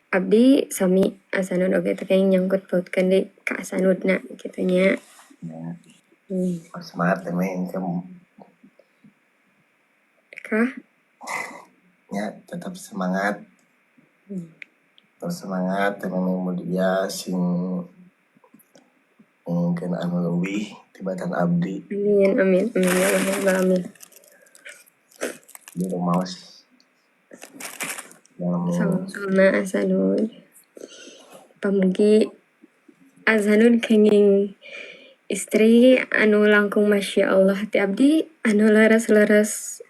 Abdi sami Asanud oge teh kenging nyangkut pautkeun deui ka Asanudna kitu nya. Ya. Hmm. Semangat teh Mei kamu. Kah? Ya, tetap semangat. Tetap semangat teh Mei, mugia sing mungkin anu leuwih tibatan abdi. Amin, amin, amin ya Allah ya Rabbal alamin. Di rumaos. Dalam Sama-sama Asanud. Pamugi Asanud kenging istri anu langkung masya Allah ti abdi, anu leres-leres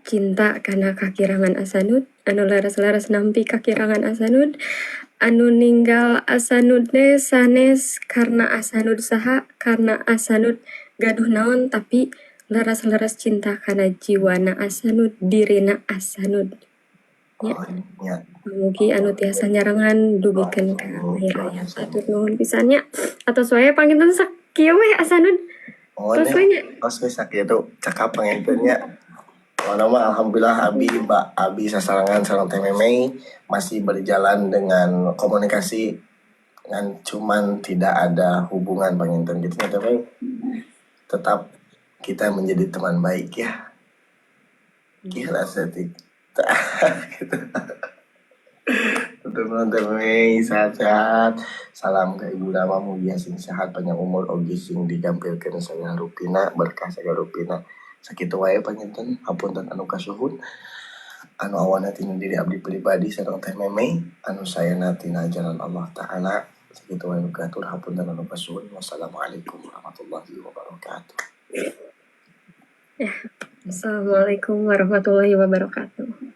cinta kana kakirangan Asanud, anu leres-leres nampi kakirangan Asanud, anu ninggal Asanud teh sanes karena Asanud saha, karena Asanud gaduh naon, tapi leres-leres cinta kana jiwana Asanud, dirina Asanud nya. Oh, nya. Mugi anu tiasa nyarengan dugikeun ka akhir hayat. Hatur nuhun pisan nya. Atos wae panginten sakieu we, Asanud. Oh, Tos we nya. Tos we sakitu cakap panginten nya. Pokona mah alhamdulillah abi Mbak abi sasarengan sareng Teh Memey masih berjalan dengan komunikasi ngan cuman tidak ada hubungan panginten gitu nya, Teh Mei. Tetap kita menjadi teman baik ya. Kieu estetik. Gitu. Hatur nuhun, Teh Mei, sehat-sehat. Salam ke Ibu Rama, mugia sing sehat, panjang umur, oge sing digampilkeun sagala rupina, berkah sagala rupina. Sakitu wae panginten, hapunten anu kasuhun. Anu awana tina diri abdi pribadi sareng Teh Memey, anu saena tina ajaran Allah Ta'ala. Sakitu wae nu kahatur, hapunten anu kasuhun. Wassalamualaikum warahmatullahi wabarakatuh. Ya, assalamualaikum warahmatullahi wabarakatuh.